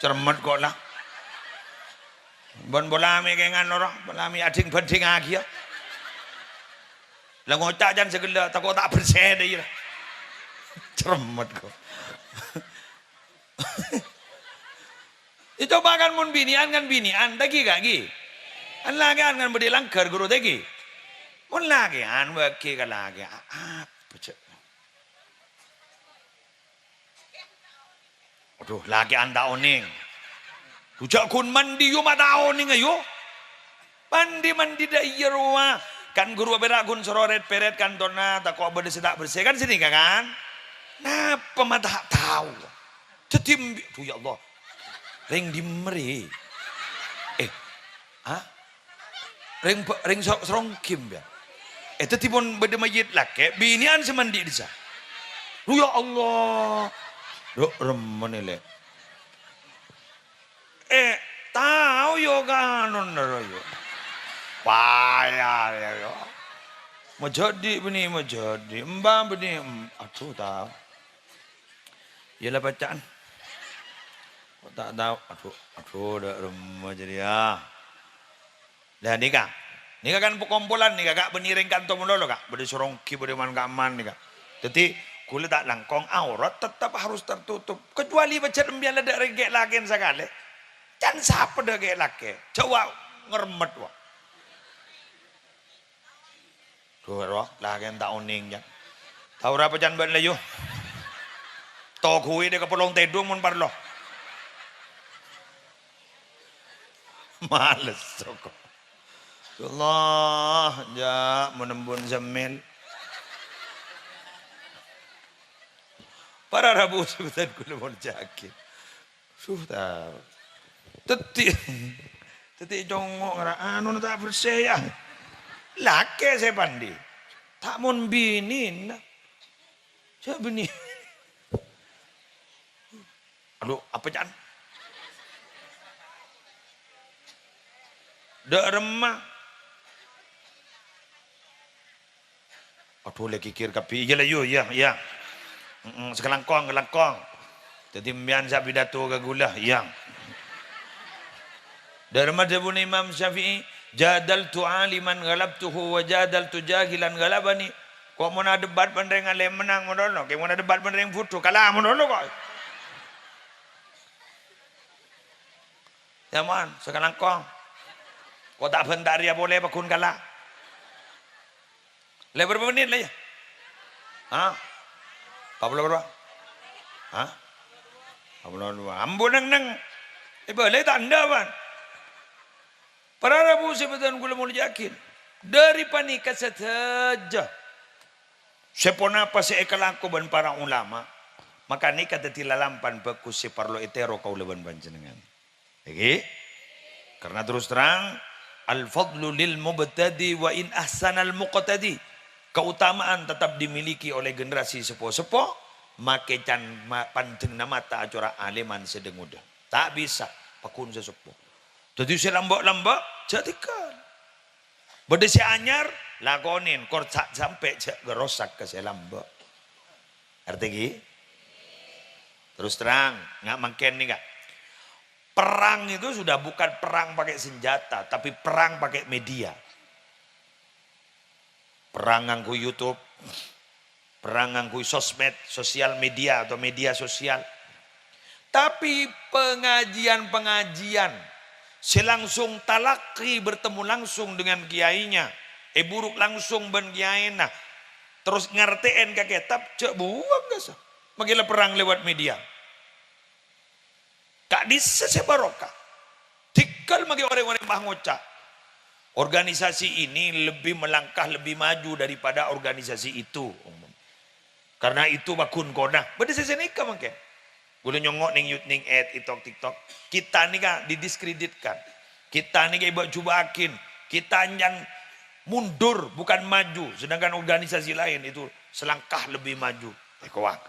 Cermet ko' la. Bân polè mè' kèngan ora, polè mè' adhing-bhândhingngaghi, ya. La ngoca' can sè ghellâ', tako' ta' bersè dâ' iyâ. Cermet ko'. Ècoba kan mon binè'an kan binè'an, ta' ghi, Ka', ghi. Kan lakè'an kan bâdâ langghâr ghuru, ta' ghi. Mon lakè'an bâgi ka lakè'an, a-, apa cè'? Adhu, lakè'an ta' onèng. Dhu jhâ' ghun mandi, yu, ma' ta' onèng, ayo. Mandi, mandi dâ' iyâ rowa. Kan ghuru pèra' ghun soro rèt-pèrèt kantona, tako' bâdâ sè ta' bersè, kan sanèka, kan? Napa ma' ta' tao? Dhâddhi embi-, dhu, ya Allah. Rèng dimma rè? Eh, ha? Rèng ba-, rèng so-, Srongkim, ya. Eh, dhâddhi mon bâdâ mayyit lakè', binè'an sè mandi dissa. Dhu, ya Allah. Dhu, remmen, Lè'. Kanonna royo. Paya, ya, ya. Majâdi' bânnè majâdi', emba bânnè em-, adhu, tao. Iyâ la bâca'an. Kok ta' tao? Adhu, adhu, dâ' remma jârèya. Lah, nèka. Nèka kan pakompolan nèka, Ka', bânnè rèng kanto malolo, Ka'. Bâdâ saronggi, bâdâ man-kamman nèka. Dhâddhi, ghulâ ta' langkong, aurat tetep harus tertutup. Kecuali pajhât empèyan la dâ' rèng kè' lakèn sakalè. Can sapa dâ' kè' lakè'? Jhâ' wa' ngeremmet, wa'. Dhu, roh, lakèn ta' onèng, can. Tao arapa can bân layu? Toghuwi dâ' kapolong tèdung mon parlo. Males, soko. Ya Allah, jhâ' mon embun semmèl. Para rabu sè bhâdhân kaulâ molja'aghi. Duh, ta-, dhâddhi, dhâddhi congo' ngara anona ta' bersè, ya. Lakè sè pandi. Ta' mon binèna. Jhâ' binè. Adhu, apa, can? Dâ' remma. Adhu, la ghighir kabbhi. Iyâ, la, yu, iyâ, iyâ. Mm-mm, sakalangkong, kalangkong. Dhâddhi, empèyan sè apidato ka ghulâ, iyâ. Dâ' remma dhâbuna Imam Syafi'i, "Jadaltu aliman ghalabtuhu wa jadaltu jahilan ghalabani." Kok mon adebat bân rèng alèm mennang monono, kè mon adebat bân rèng budhu kala monono kok. Yâ, mon, sakalangkong. Kok ta' bhânta rèya polè pagghun kala. Lè bârâmpa mennit la, yâ? Hah? Empat puluh berapa? Hah? Empat puluh dua. Ampon neng-neng. Èbâlâi ta' endâ', Pan. Para rabu sè bhâdhân kaulâ molja'aghi. Dâri panèka sadhâjâ sè ponapa sè èkalako bân para ulama, maka nèka dhâddhi lalampan bhâghus sè parlo ètèro kaulâ bân panjhennengngan. Èngghi? Karena terus terang, "Al-fadlu lil mubtadi wa in ahsanal muqtadi." Keutamaan tetap dimiliki oleh generasi sepo-sepo, makè can ma-, pandengna mata acora' alèman sè dâ-ngodâ. Ta' bisa, pagghun sè seppo. Dhâddhi sè lambâ'-lambâ', jhâ' tèghâl. Bâdâ sè anyar, lakonè, kor sa-, sampè' jhâ' ghârosak ka sè lambâ'. Ngartè, ghi? Terus terang, nga' mangkèn nèka. Perang itu sudah bukan perang pakai senjata, tapi perang pakai media. Perang nganggo YouTube, perang nganggo sosmed, sosial media atau media sosial. Tapi pengajian-pengajian sè langsung talakhi, bertemu langsung dengan kiainya, èburuk langsung bân kiaina, terus ngartè'èn ka kètab, jhâ' buwâng kasa. Makè la perang lewat media. Ka'dissa sè barokah. Tèghâl makè orèng-orèng pangoca', "Organisasi ini lebih melangkah, lebih maju daripada organisasi itu." Karena itu pagghun kona. Bâdâ sè sanèka mangkèn. Ghulâ nyongngo' neng Yut-, neng Ed, TikTok, TikTok. Kita nèka didiskreditkan. Kita nèka èbâ'-jubâ'âghin. Kita nyang mundur, bukan maju. Sedangkan organisasi lain itu selangkah lebih maju. Èkowa.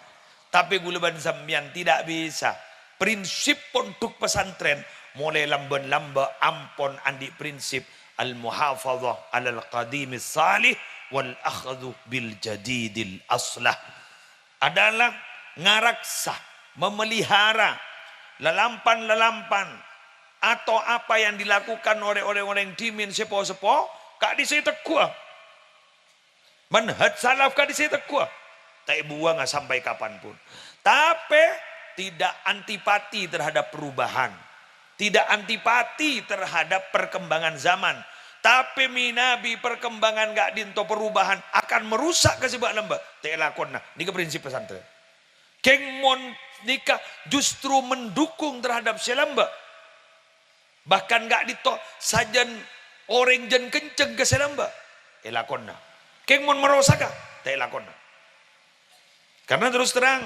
Tapè ghulâ bân sampèyan tidak bisa. Prinsip pondhuk pesantren molaè lambân-lambâ' ampon andi' prinsip al-muhafadhah alal qadimis salih wal akhdhu bil jadidil aslah. Adalah ngaraksa, memelihara lalampan-lalampan atau apa yang dilakukan oleh orèng-orèng dhimèn sè po-seppo, ka'dissa' ètegghuwâ. Manhaj salaf ka'dissa' ètegghuwâ, ta' èbuwânga sampè' kapanpun. Tapè tidak antipati terhadap perubahan, tidak antipati terhadap perkembangan zaman. Tapè mènabi perkembangan ka'dinto, perubahan akan merusak ka sè bâ'-lambâ', ta' èlakona. Nèka prinsip pesantren. Kèng mon nèka justru mendukung terhadap sè lambâ', bahkan ka'dinto sajân orèng jân kenceng ka sè lambâ', èlakona. Kèng mon marosaka, ta' èlakona. Karena terus terang,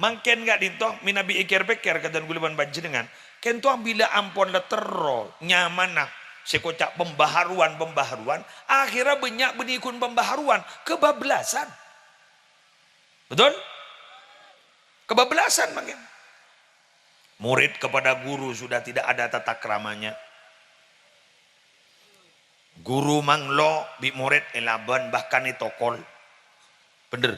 mangkèn ka'dinto mènabi èkèr-pèkkèr ka dân ghulâ bân panjhennengngan, kènto bilâ ampon la terro nyamana sè koca' pembaharuan-pembaharuan, akhirnya bânnya' bânnè ghun pembaharuan, kebablasan. Betul? Kebablasan mangkèn. Murid kepada guru sudah tidak ada tata kramanya. Ghuru manglo bi' morèd èlabân, bahkan ètokol. Bhender?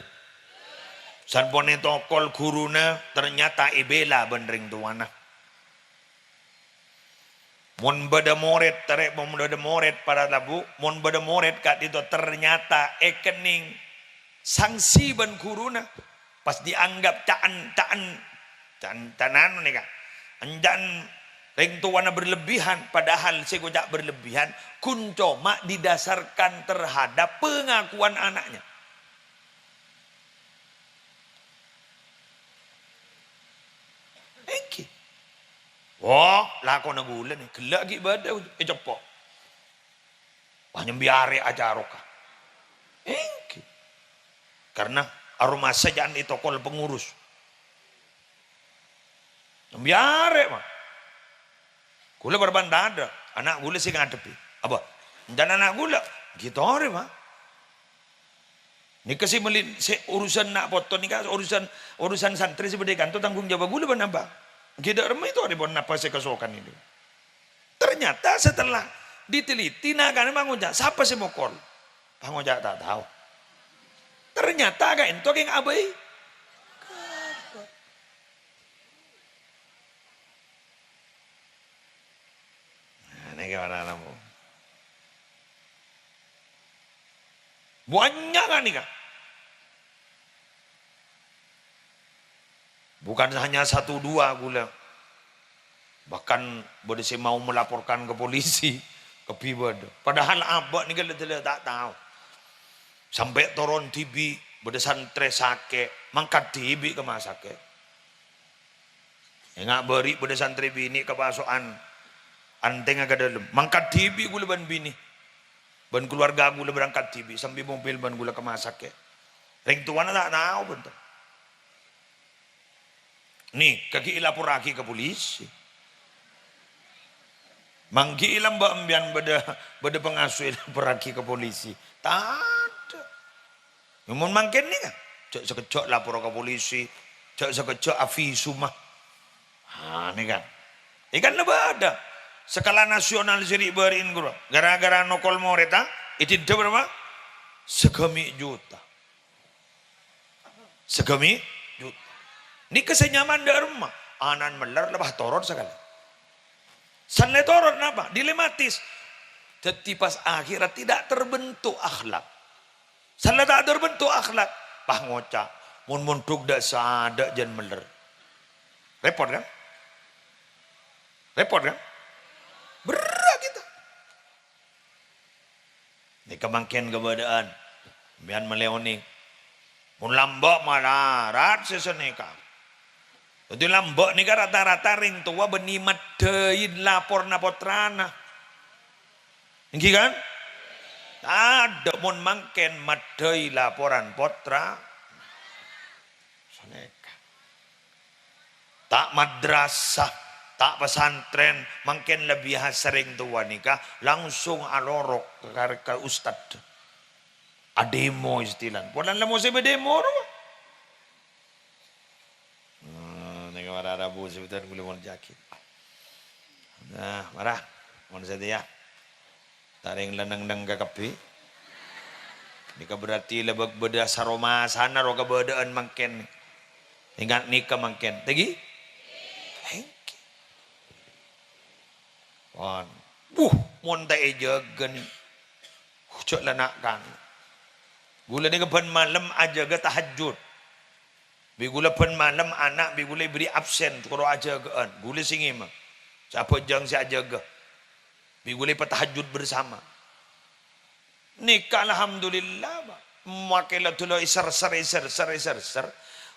Sampon ètokol ghuruna, ternyata èbhilâ bân rèng towana. Mon bâdâ morèd, tarè-, mon bâdâ morèd, para rabu, mon bâdâ morèd ka'dinto ternyata èkennèng sangsi bân ghuruna, pas dianggap ca'en-, ca'en-, ca'en-, ca'en anu nèka, ca'en rèng towana berlebihan, padahal sè èkoca' berlebihan, ghun coma didasarkan terhadap pengakuan anaknya. Èngghi. Wah, lakona ghulâ nè, ghellâ' ghi' bâdâ èceppo'. Wah, nyambi arè' acaroka. Èngghi. Karena aromasa jhân ètokol pengurus. Nyambi arè', Ma'. Ghulâ bârbândhâ, ana' ghulâ sè ngadhebbhi. Apa? Èncan ana' ghulâ? Ghi' torè, Ma'. Nèka sè mèlè, sè urusan na' poto nèka urusan, urusan santrè sè bâdâ è kanto tanggung jawab ghulâ bân Abang. Ghi' dâ' remma ètorè pon napa sè kasokan ini. Ternyata setelah diteliti, na'-kana' mangoca', "Sapa sè mokol?" Pangoca', "Ta' tao." Ternyata ka'dinto kèng abâi. Nah, nèka mara napa? Bânnya' kan nèka? Bukan hanya satu dua ghulâ. Bahkan bâdâ sè mau melaporkan ke polisi, kabbhi bâdâ. Padahal abâ' nèka la-, la-, ta' tao. Sampè' toron dhibi', bâdâ santrè sakè', mangkat dhibi' ka rumah sakè'. Enga' bâri' bâdâ santrè binè' kapaso'an, antèngnga ka dâlem. Mangkat dhibi' ghulâ bân binè. Bân kaluwarga ghulâ berangkat dhibi', sambi mobil bân ghulâ ka rumah sakè'. Rèng towana ta' tao, bhunten. Nèka ghi' èlaporraghi ka polisi. Mangghi' lambâ' empèyan bâdâ, bâdâ pangasuh èlaporraghi ka polisi. Tadâ'. Mon mangkèn nèka, jhâ' sakejjhâ' lapor ka polisi, jhâ' sakejjhâ' avisuma. Ha, nèka. È kan la bâdâ. Skala nasional sè ri'-bâri'en ghuru. Gara-gara nokol morèd, ha? Èdinda bârâmpa? Sagâmè' juta. Sagâmè' juta. Nèka sè nyaman dâ' remma. Ana'na mellèr la pas toron sakalè. San la toron napa? Dilematis. Dhâddhi pas akhirnya tidak terbentuk akhlak. San la ta' terbentuk akhlak, pas ngoca', "Mon mondhuk dâ' sadâ' jhân mellèr." Repot, kan? Repot, kan? Berrâ' kita. Nèka mangkèn kabâdâ'ân. Sampèyan malè onèng. Mon lambâ' malarat sè sanèka. Dhâddhi lambâ' nèka rata-rata rèng towa bânnè maddhâi laporanna pottrana. Èngghi, kan? Tadâ' mon mangkèn maddhâi laporan pottra. Sanèka. Ta' madrasah, ta' pesantren, mangkèn lebbi asrèng towa nèka langsung alorok ka, ka ustad. Ademo istilahna. Polana la mosèm demo rowa. Hmm, nèka mara rabu sebetulnya ghulâ mon jhâghi. Nah, mara. Mon satèya. Tarèng la neng-neng kakabbhi. Nèka berarti la bâ-, bâdâ saromasana ro kabâdâ'ân mangkèn. Ènga' nèka mangkèn. Tèngghi? Tèngghi. Pon. Wuh, mon ta' èjâgâ nè. Jhâ' la na'-kana'. Ghulâ nèka bân malem ajâgâ tahajjud. Bi' ghulâ bân malem ana' bi' ghulâ èberri' absen, koro ajâgâ'ân. Ghulâ sè ngèma. Sè abhâjâng sè ajâgâ. Bi' ghulâ èpatahajjud bersama. Nèka alhamdulillah, Pak. Makè la dulâ èser-ser, èser-ser, èser-ser.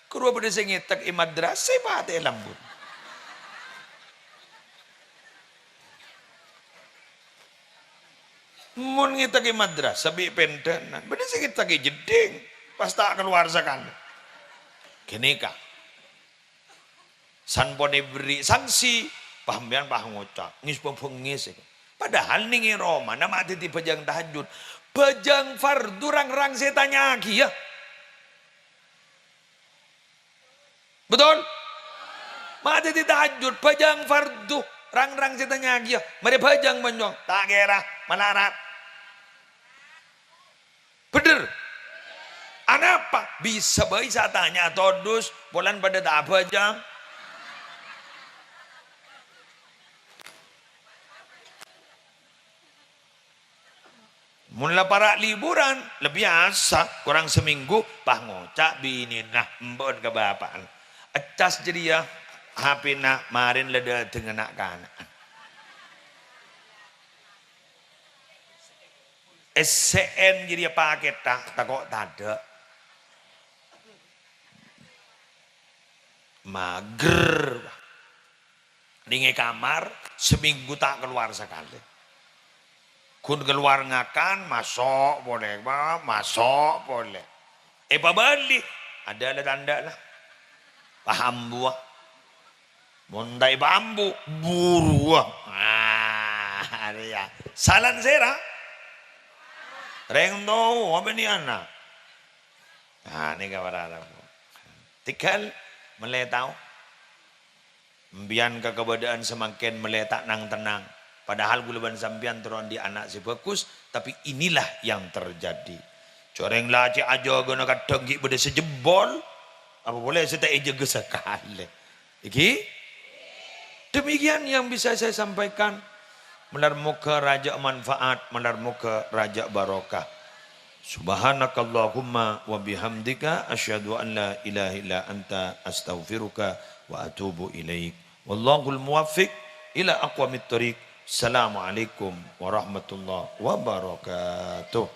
Koro bâdâ sè ngètèk è madrasah, patè lambun. Mon ngètèk è madrasah bi' pèndhâna, bâdâ sè ngètèk è jeddhing, pas ta' kalowar sakalè. Ghânèka. San pon èberri' sangsi, pas sampèyan pas ngoca', ngis pabengngis. Padahal nèng è romana ma' dhâddhi bhâjâng tahajjud. Bhâjâng fardhu rang-rang sè ètanya'aghiyâ. Betul? Ma' dhâddhi tahajjud, bhâjâng fardhu, rang-rang sè ètanya'aghiyâ, marè bhâjâng bân nyong, ta' kèra, malarat. Bhender. Anapa? Bisa bhâi sè atanya todus, polana padâ ta' abhâjâng. Mon la para' liburan, la biyasa, korang samènggu, pas ngoca' binèna, embu'en ka bapa'na. Ècas jârèya H P-na, marèn la dâtengnga na'-kana'na. S C N jârèya pakètta tako' tadâ'. Mager. Nèng è kamar, samènggu ta' kalowar sakalè. Ghun kalowar ngakan, maso' polè, ma-, maso' polè. Èpabâli, adâ' la tandhâna. Pas ambuwâ. Mon ta' èpaambu, buruwâ. Ah, arèya. Salan sèra? Rèng towa, apa ni ana'? Ah, nèka para rabu. Tegal mellè tao. Empèyan ka kabâdâ'ân samangkèn mellè ta' nang-tennang. Padahal ghulâ bân sampèyan terro andi' ana' sè bhâghus, tapi inilah yang terjadi. Jhâ' rèng la cè' ajâgâna kadhâng ghi' bâdâ sè jebbhol, apa polè sè ta' èjâgâ sakalè. Iki, demikian yang bisa saya sampaikan. Malar moghâ rajâ manfaat, malar moghâ rajâ barokah. Subhanakallahumma wa bihamdika, asyhadu an la ilaha illa anta, astaghfiruka wa atubu ilaik. Wallahul muwaffiq ila aqwamit thoriq. Assalamualaikum warahmatullahi wabarakatuh.